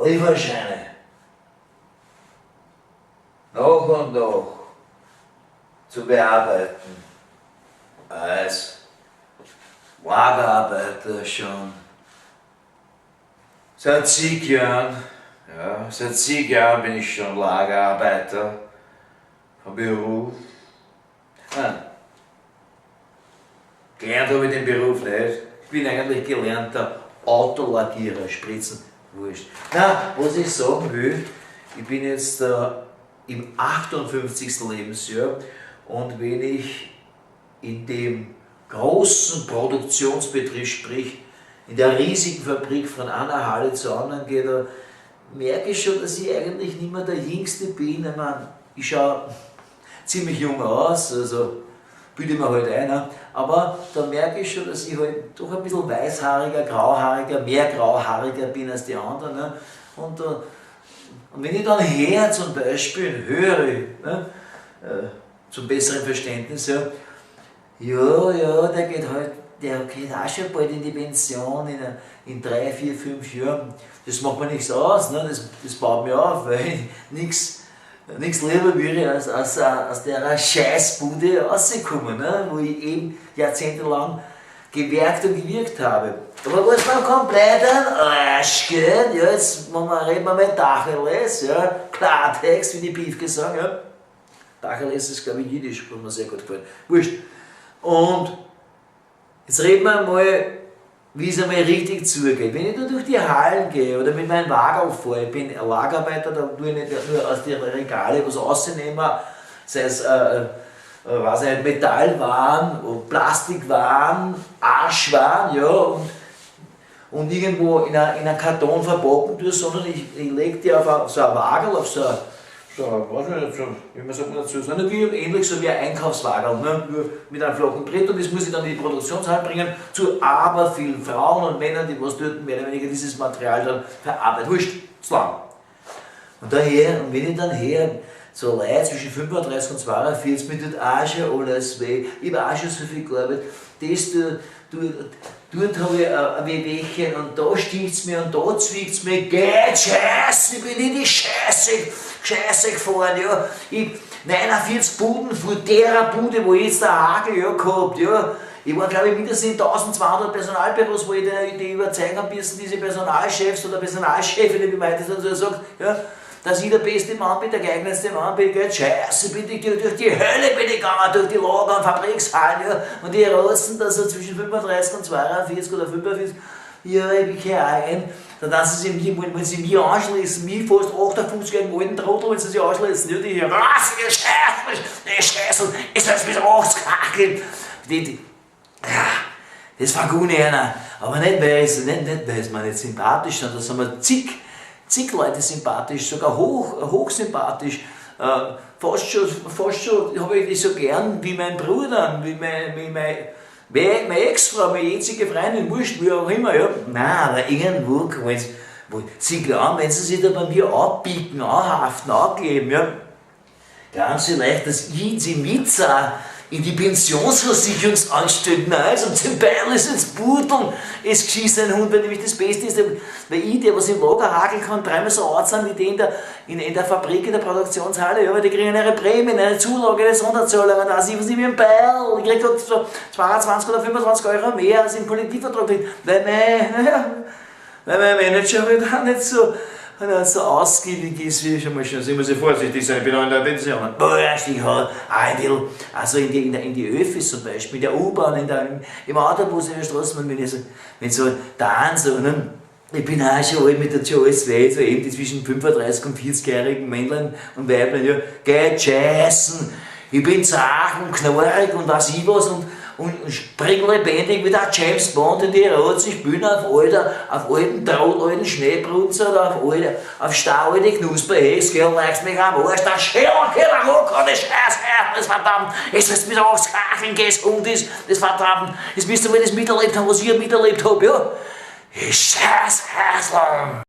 Lieferscheine nach und nach zu bearbeiten als Lagerarbeiter schon seit zig Jahren, ja, seit zig Jahren bin ich schon Lagerarbeiter vom Beruf. Nein, gelernt habe ich den Beruf nicht. Ich bin eigentlich gelernter Autolackierer, Spritzen, wurscht. Na, was ich sagen will, ich bin jetzt im 58. Lebensjahr und wenn ich in dem großen Produktionsbetrieb, sprich in der riesigen Fabrik von einer Halle zur anderen gehe, da merke ich schon, dass ich eigentlich nicht mehr der Jüngste bin. Ich meine, ich schaue ziemlich jung aus, also bilde ich mir halt ein, ne? Aber da merke ich schon, dass ich halt doch ein bisschen weißhaariger, grauhaariger, mehr grauhaariger bin als die anderen. Ne? Und wenn ich dann her zum Beispiel höre, ne, zum besseren Verständnis, ja, ja, ja, der geht halt, der geht auch schon bald in die Pension, in 3, 4, 5 Jahren. Das macht mir nichts aus, ne? Das baut mir auf, weil ich nichts lieber würde, als aus der Scheißbude rauskommen, ne? Wo ich eben jahrzehntelang gewerkt und gewirkt habe. Aber was man komplett an Arsch geht, ja, jetzt reden wir mal Tacheles, ja, Klartext, wie die Piefke sagen, ja. Tacheles ist, glaube ich, Jiddisch, was mir sehr gut gefällt. Wurscht. Und jetzt reden wir mal, wie es einmal richtig zugeht. Wenn ich da durch die Hallen gehe oder mit meinem Wagen fahre, ich bin Lagerarbeiter, da tue ich nicht nur aus den Regalen was rausnehmen, sei es weiß ich nicht, Metallwaren, Plastikwaren, Arschwaren, ja, und irgendwo in einen Karton verpacken tue, sondern ich lege die auf so ein Wagen, auf so ein, weiß ich nicht, so, wie man sagt man dazu, sondern wie, ähnlich so wie ein Einkaufswagen, ne? Nur mit einem flachen Brett, und das muss ich dann in die Produktionshalle bringen, zu aber vielen Frauen und Männern, die was dort mehr oder weniger dieses Material dann verarbeiten. Wurscht, zu lang. Und daher, und wenn ich dann her, so Leute zwischen 35 und 42, mir tut auch schon alles weh, ich habe auch schon so viel gearbeitet, das, dort habe ich ein Wehwehchen und da sticht's mir und da zwickt's mir, geht Scheiße, ich bin in die Scheiße gefahren, ja. Ich 49 Buden vor der Bude, wo ich jetzt der Hagel, ja, gehabt, ja. Ich war, glaube ich, mindestens in 1200 Personalbüros, wo ich die überzeugen habe, diese Personalchefs oder Personalchefinnen, wie man das so sagt, ja, dass ich der beste Mann bin, der geeignetste Mann bin, gell? Scheiße, bin ich durch die Hölle bin ich gegangen, durch die Lager und Fabrikshallen, ja, und die rotzen da so zwischen 35 und 42 oder 45, ja, ich bin kein ein. Dann lassen sie mich, wollen sie mich anschließen, mich fast 58 gegen alten Trottel, wenn sie sich anschließen, ja, die rassige Scheiße, die Scheiße, ist das mit 80 Hakeln, die, ja, das war gut, einer, aber nicht, weil es, nicht, weil es mir nicht sympathisch sind, da sind wir zig Leute sympathisch, sogar hochsympathisch, fast schon habe ich die so gern wie mein Bruder, wie meine Ex-Frau, meine jetzige Freundin, wurscht, wie auch immer, ja. Nein, aber irgendwo, wo sie glauben, wenn sie sich da bei mir abbieten, anhaften, ankleben, ja, glauben sie leicht, dass ich sie mitsah in die Pensionsversicherungsanstalt, nein, und zum Beil ist ins Budeln, es geschissen ein Hund, weil nämlich das Beste ist, weil ich, der was im Lager hakeln kann, dreimal so alt sind wie die in der Fabrik, in der Produktionshalle, ja, weil die kriegen ihre Prämien, eine Zulage, eine Sonderzahlung, und da sieht sie wie ein Beil, ich krieg so 22 oder 25 Euro mehr als im Kollektivvertrag, weil mein Manager halt auch nicht so, wenn er so ausgiebig ist, wie ich schon mal schon, ich muss ja vorsichtig sein, ich bin auch in der Pension. Ich hab also in die Öffis zum Beispiel, in der U-Bahn, im Autobus, in der Straßenbahn, wenn ich so, wenn so da so, ne? Ich bin auch schon alt mit der schon alles weh, so eben die zwischen 35 und 40-jährigen Männlein und Weiblein, ja, geht scheißen, ich bin zart und knorrig und weiß ich was und spring lebendig wie der James Bond in die Rotzen, ich bin auf alten Draht, alten Schneebrunzer oder auf staualte Knusperhäs, gell, legst mich am Arsch, der Schädelkeller, Rock, das Scheiß, das verdammt, es ist mit 80 Hakeln, Hund ist, das verdammt, jetzt müsst ihr mal das miterlebt haben, was ich miterlebt hab, ja. Scheiß Häsl!